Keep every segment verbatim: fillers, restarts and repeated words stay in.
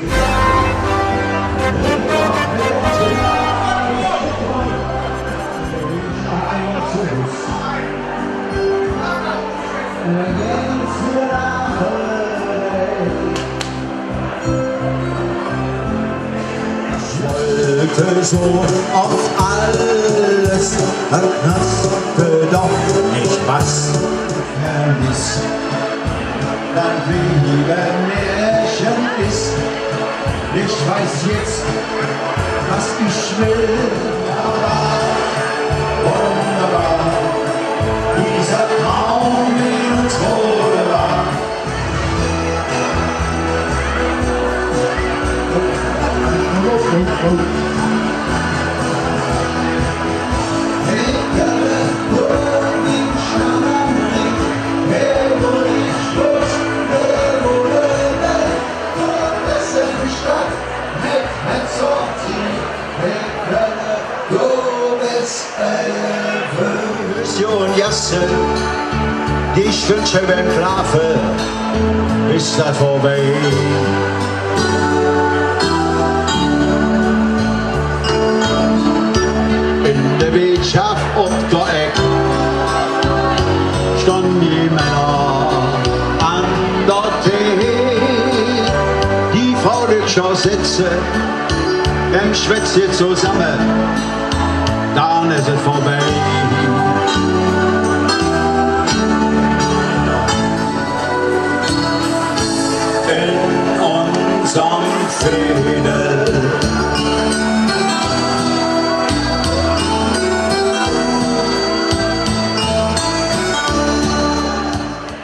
Ich wollte so oft alles, und hatte doch nicht, was Vermiss, dann blieb Märchen ist. Ich weiß jetzt, was ich will. Wunderbar, wunderbar, dieser Traum, wie uns wohl war. Mission Jasse, die stund schon beim Schlafe, is dat vorbei. In der Wirtschaft op der Eck stund die Männer an der Thek. Die Fraulöcher sitze, dann schwätze se zusamme, dann es et vorbei. In unserm Veedel.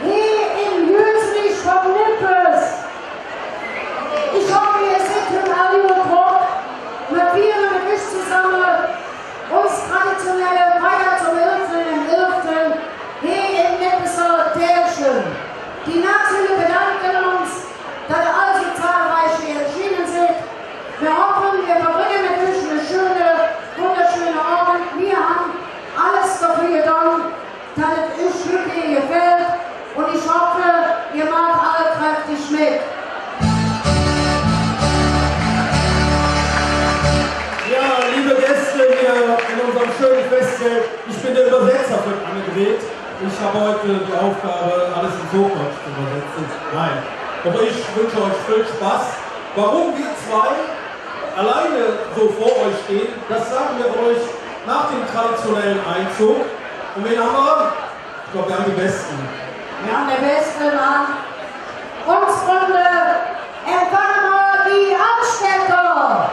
Hee em Hüsrich vum Nippes. Ich hoffe, ehr sidd hügg all god drop. Mer fiere met üch zesamme uns traditionelle Feier zom Elfte em Elfte hee em Nippeser Dälche. Die Nationale bedanke uns, dat ehr all su zahlreich hee erschiene sidd. Mer hoffe, mer verbränge met üch ene schöne, wunderschöne Ovend. Mer han alles doför gedon, dat et üch hügg gefällt, un ich hoffe, ehr maht all kräftig met. Ja, liebe Gäste hier in unserem schönen Festzelt, ich bin der Übersetzer für Annegret. Ich habe heute die Aufgabe, alles ins Hochdeutsch zu übersetzen. Nein. Aber ich wünsche euch viel Spaß. Warum wir zwei alleine so vor euch stehen, das sagen wir euch nach dem traditionellen Einzug. Und wen haben wir? Ich glaube, wir haben die Besten. Mer han de Beste, Mann. Uns Fründe, empfange mer die Altstädter!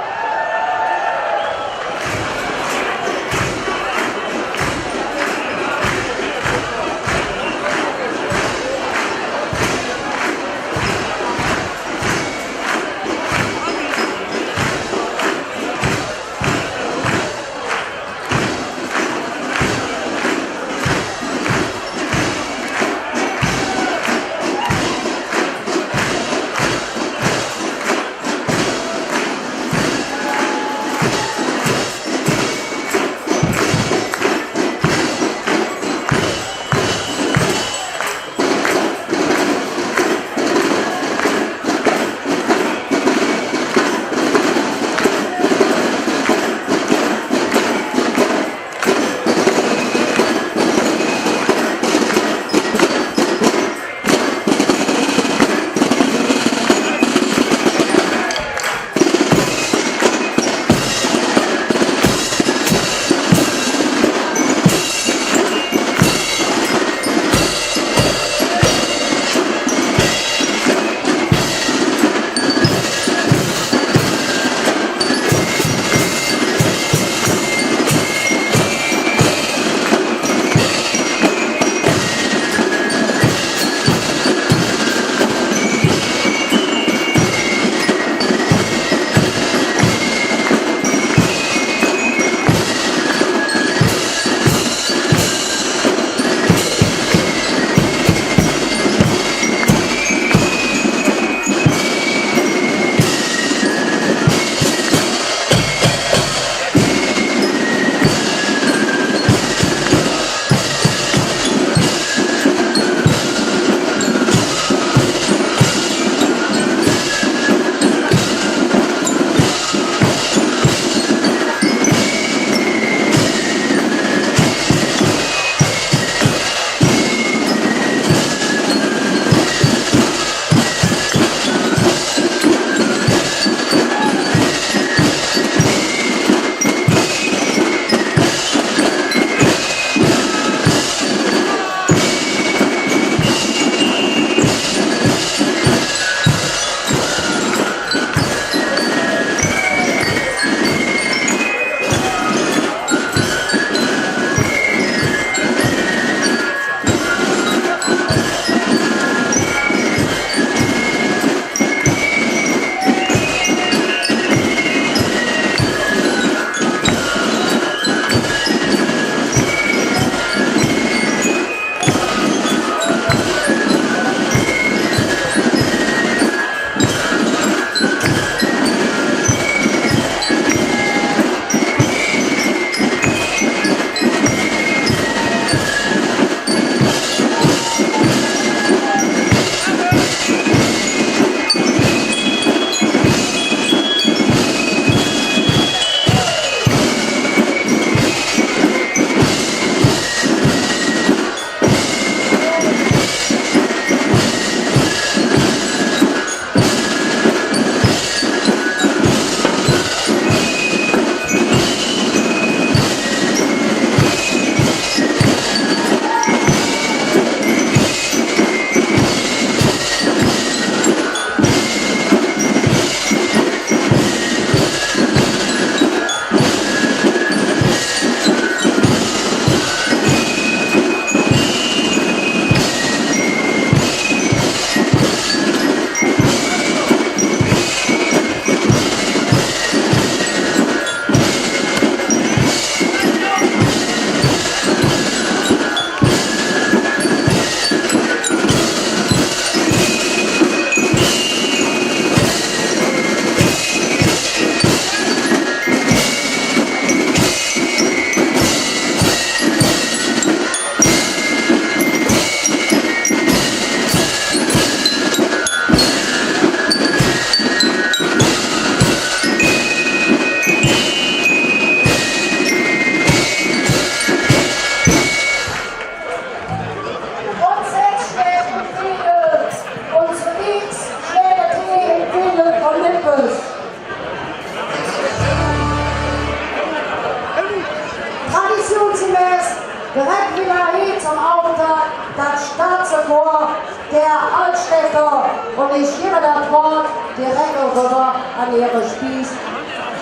Röver an Ehre Spieß,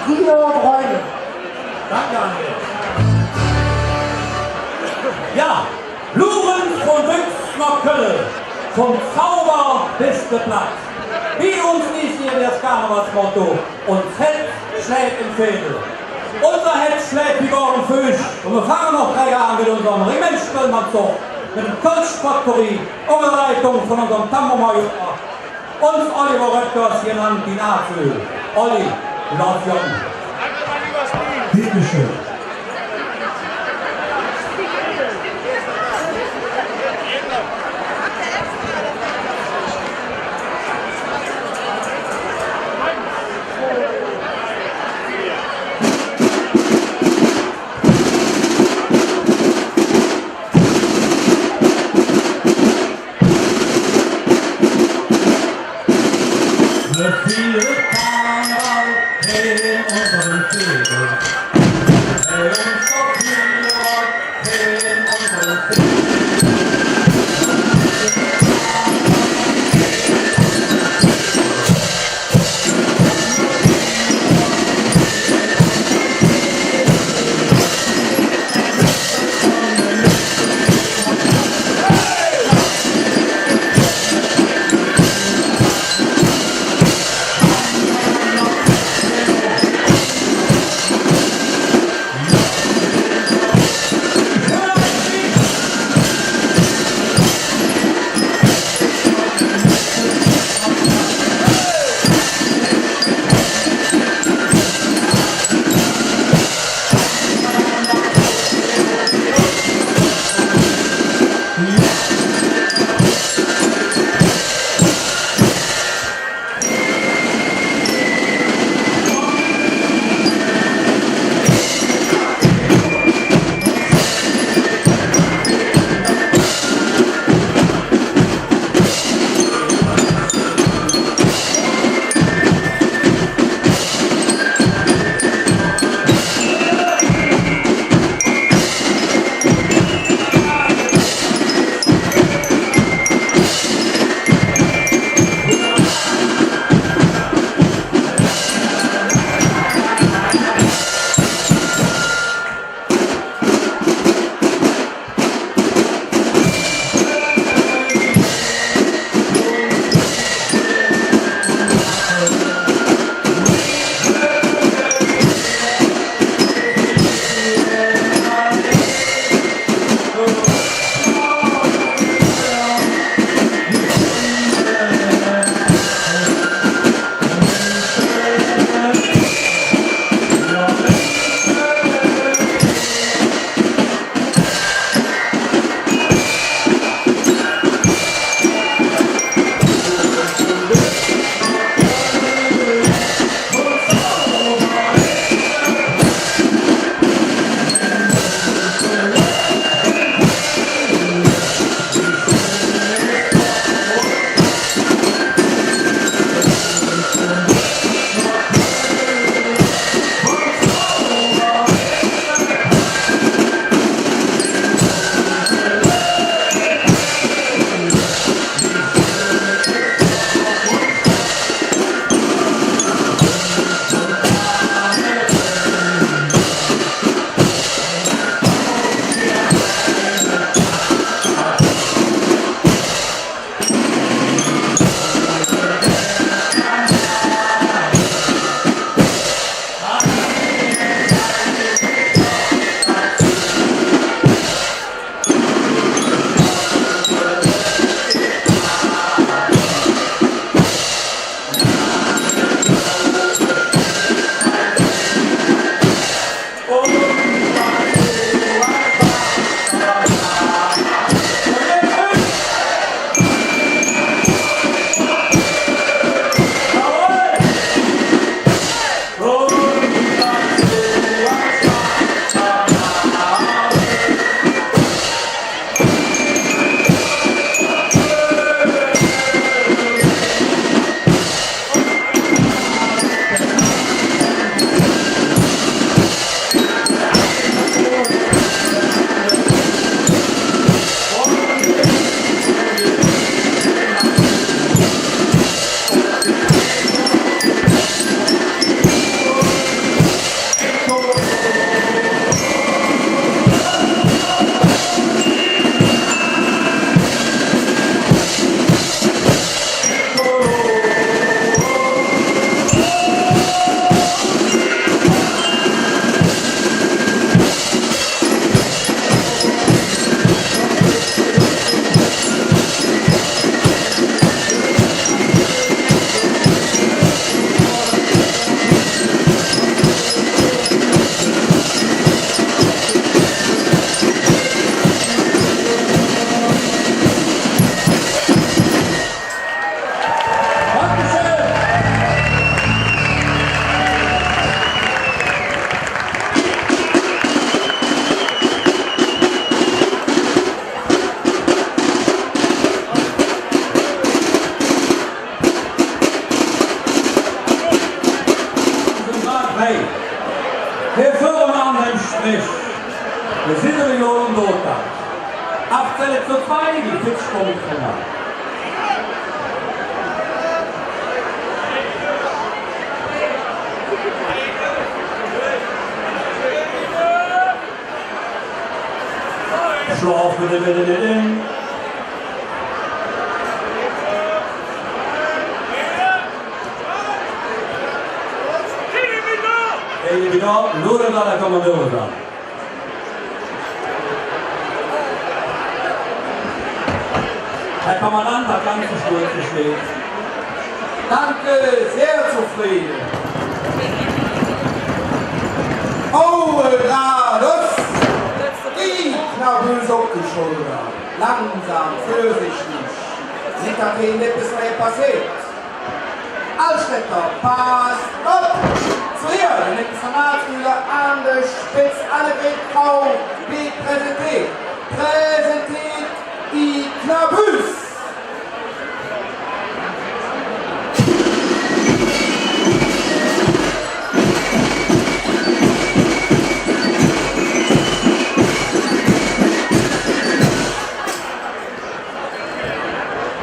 Guido Bräuning. Danke, André. Jo, Luren vun Büchs noh Kölle, vum Zauber bes de Platt. Bei uns es hee dat Karnevalsmotto: Uns Hätz schläg em Veedel. Uns Hätz schläg wie Gordon Füsch. Un mer fange noch direk aan met unsem Regimentsspillmannszog, met dem Kölsch Potpourri, unger Leitung vun unsem Tambour-Major, uns Oliver Röttgers, genannt die Nasöl. Olli, loss gonn. Bitteschön. Mir föhre an dem Strich. Mir sin Millionen Dollar. Achtzehn zu zwei, die Pitch kommt runner. Schlaf bitte, bitte, bitte. Ey, bitte, nur da, da kann man durch sein. Herr Kommandant, da kannst du stolz stehen. Danke, sehr zufrieden. Auge grades, die Knabüs op die Schulder. Langsam, vörsichtig. Nit, dat hee eppes passeet. Altstädter, passt op! Zo ehr, der nächste Nationalspieler an der Spitze, alle Weg V B präsentiert. Präsentiert die Knabüs.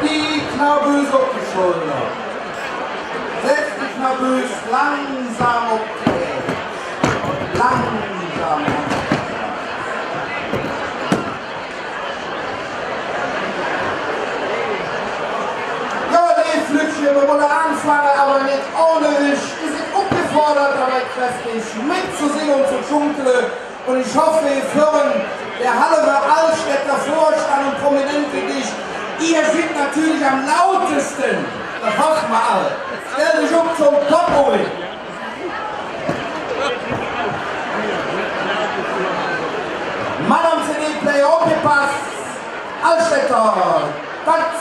Die Knabüs op die Schulder. Setz die Knabüs langsam op die Ääd. Langsam. Jo, leev Lüttche, mer wolle aanfange, ävver nit ohne üch. Ehr sid opgefordert, dobei kräftig metzesinge un ze schunkele. Un ich hoffe, för der halve Altstädter Vörstand un Prominente, ehr sid natörlich am lauteste. Dat hoffe mer all. Stellt üch op zom Popery. Mann am C-D-Player, opgepass. Altstädter, Tanz!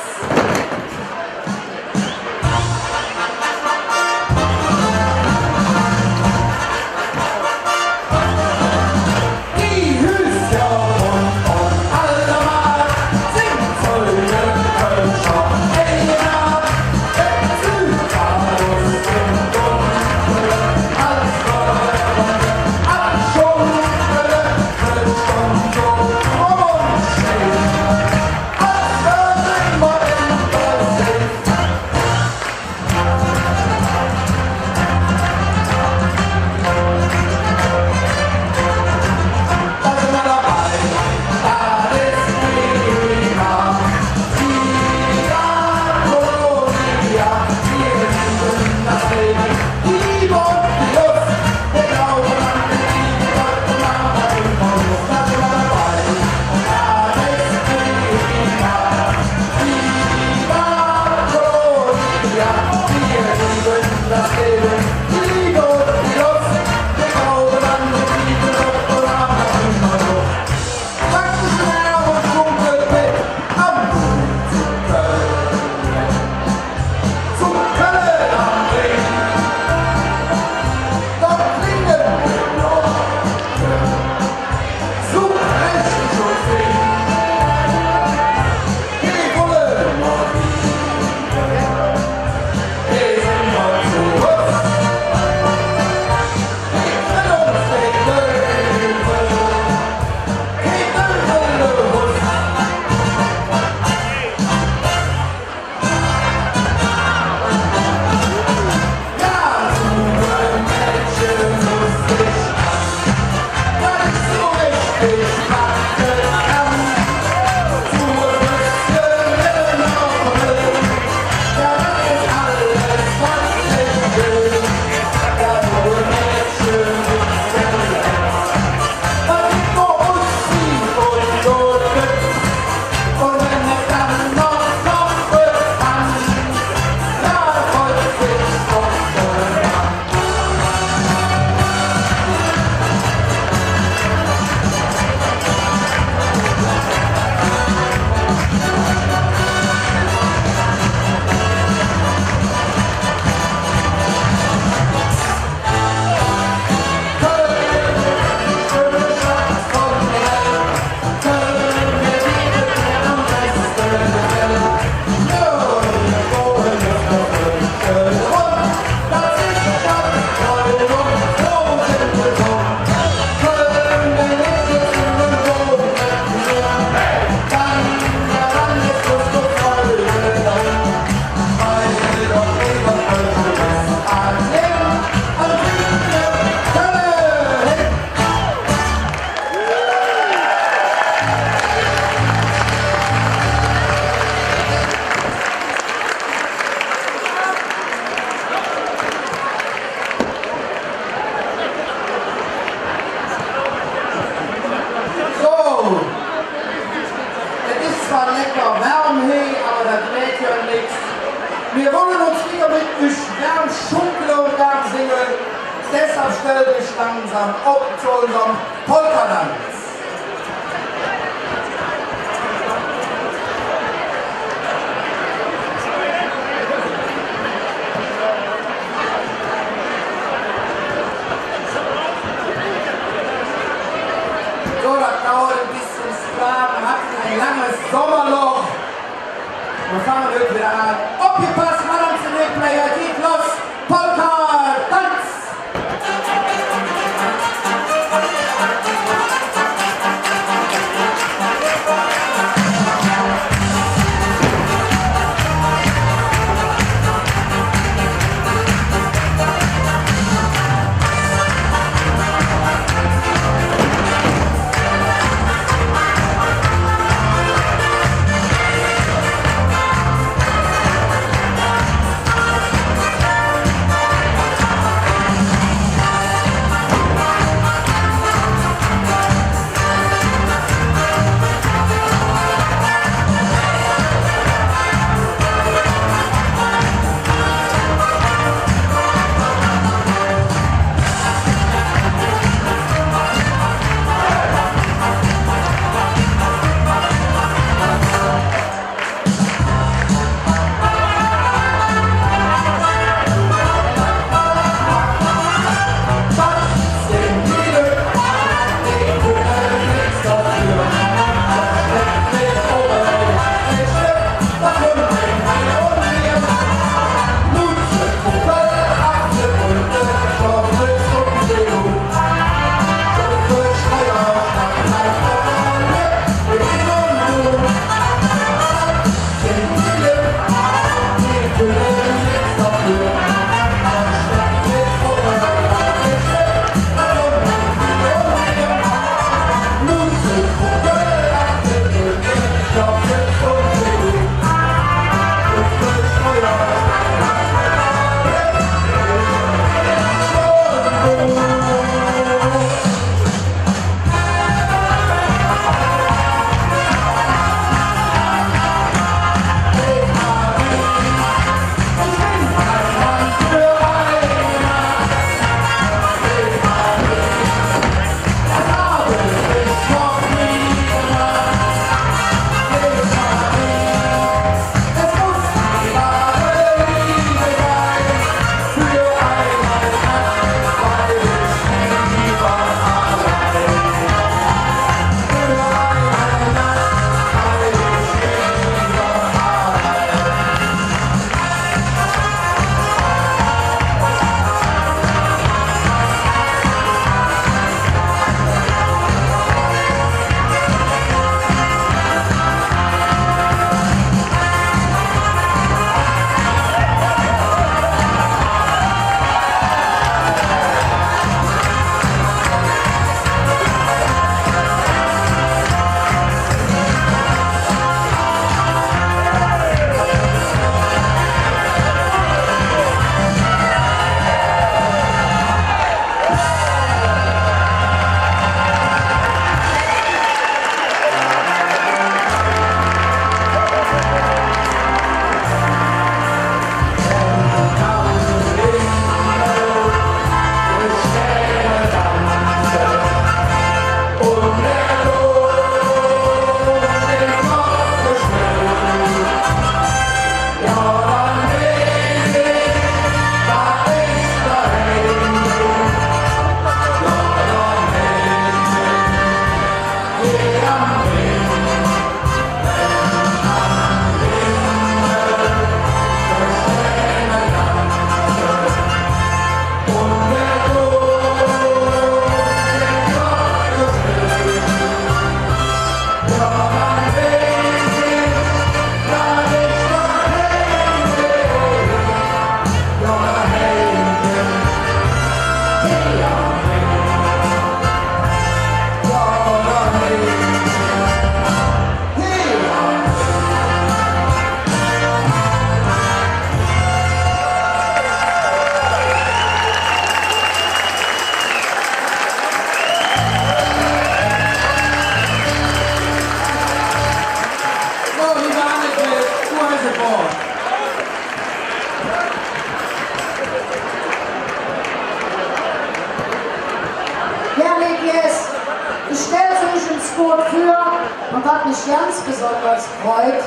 Single. Deshalb stellt üch langsam op zo unserem Polkadanz. So, dat dauert e bessche lang. Mer hatte e langes Sommerloch. Mer fange hügg widder aan. Opgepass, Madame, Player, geiht loss. Polka, Tanz! Stellt üch ens god vör, un wat mich ganz besonders freut,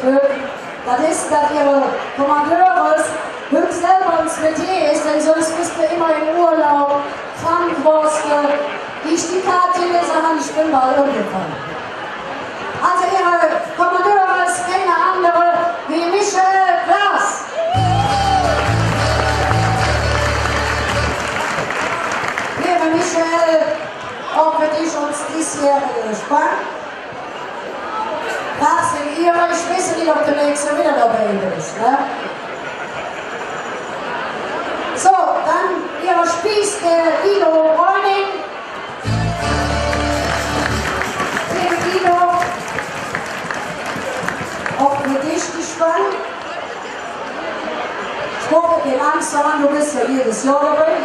dat es, dat ehr Kommandeurs hügg selver ens met hee es, denn söns bes de immer em Urlaub, krank wors de. Wie ich die Kaat gelese han, ich ben bal ömgefalle. Alsu, ehr Kommandeurs es kein ander wie Michael Klaas. Leeve Michael, och för dich uns diesjährige Gespann. Wahnsinn, ehr, ich weiß nit, ob de nächste widder dobei bes, ne? Su, dann ehr Spieß, der Guido Röning. Leeve Guido, och för dich die Spann. Ich hoffe, kein Angs ze han, do bes jo jedes Johr dobei.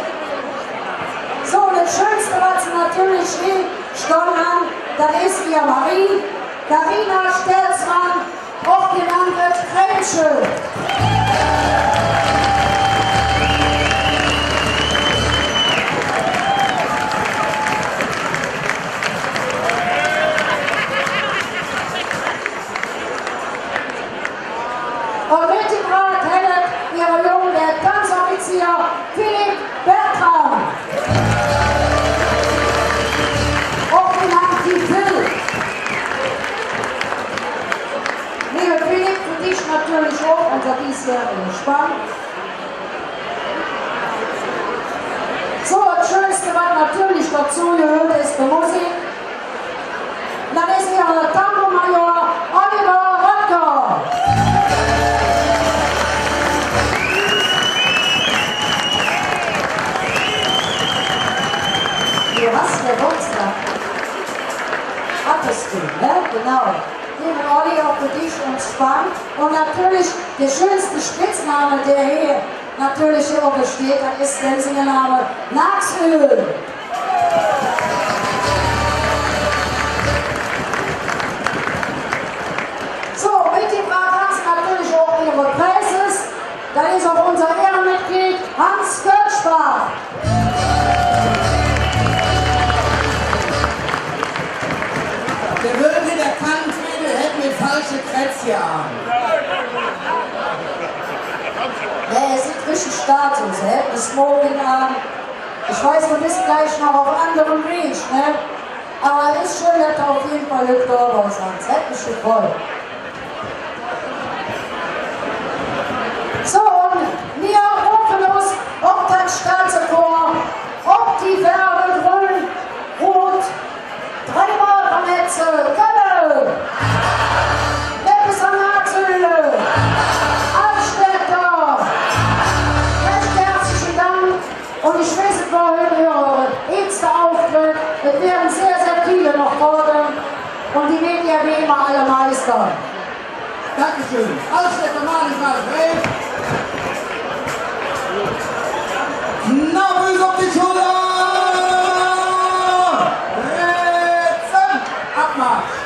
Su, un dat Schönste, wat se natörlich hee stonn han, dat es ehr Marie, Carina Stelzmann, och genannt et Kränzche. Un metgebraht hät et ehre Jung, der Danzoffizier Philipp Bertram. Och genannt die Phil. Leeve Philipp, för dich natörlich och unser diesjährige Gespann. Su, dat Schönste, wat natörlich dozo gehööt, es de Musik. Dat es ehr Tango-Major Oliver Röttger. Do häs Geburtsdag. Hattest du, ne? Genau. Leeve Olli, och för dich uns Spann. Un natörlich der schönste Spitzname, der hee natörlich hee och besteiht, dat es dä singe Name Nagsöl. Su, metgebraht han se natörlich och ehre Präses. Dat es och unser Ehremitglied Hans Kölschbach. Dä wööd hee erkannt wääde, hät e falsche Krätz hee an. Nä, hä süht richtig Status, hä hät e Smoking an. Ich weiß, do bes glich noch op anderem Weg, ne? Ävver es schön, dat do op jede Fall hügg do bes, Hans. Hät mich gefreut. Su, un mer rofe uns op dat Staatskorps, op die Fähne grön, rot, dreimol Rametze, Kölle, Leppes an Azüle, Altstädter. Recht hätzliche Dank. Un ich weiß, et wor hügg ehr eetste Auftredd. Et wääde sehr, sehr vill noch folge. Un die Medien, wie immer, alle meistere. Dankeschön. Alles Gode, Mann, ich mach weg. Na, bös op die Schuller! Ritzen! Abmarsch!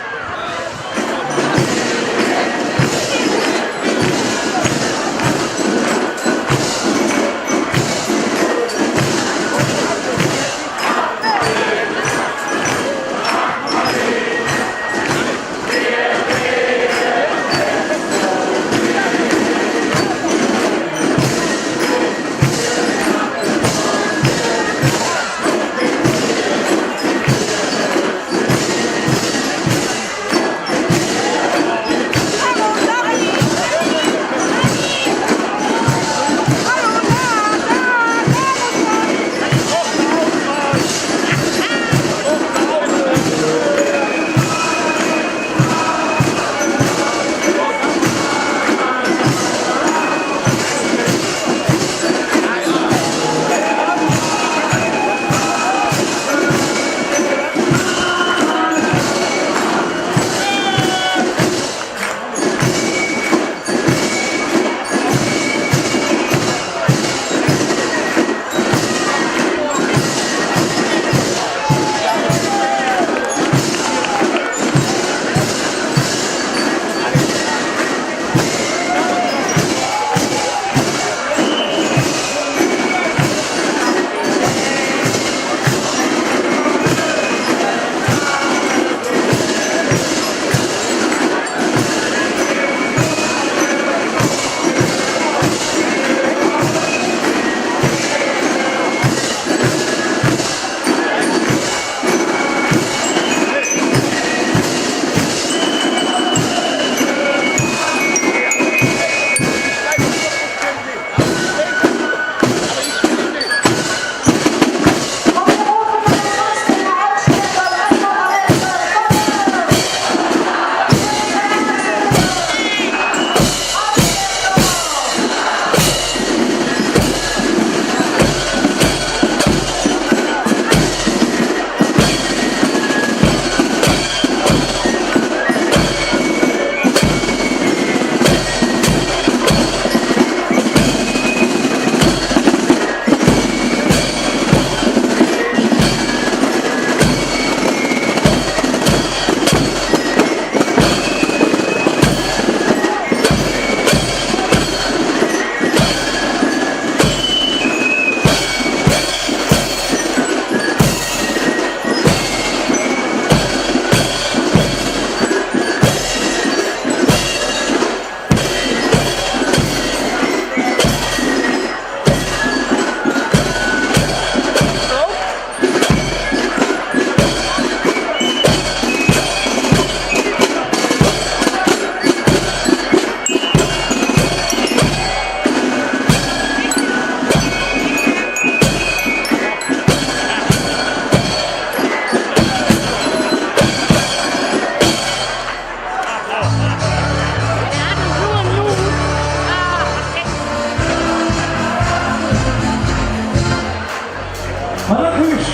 Natürlich.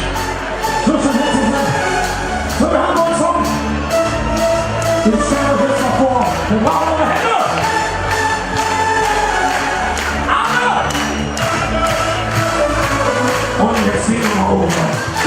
So, so, so, so. So, wir haben uns um. Jetzt stellen wir uns noch vor. Wir brauchen eure Hände. Alle. Und jetzt singen wir mal oben.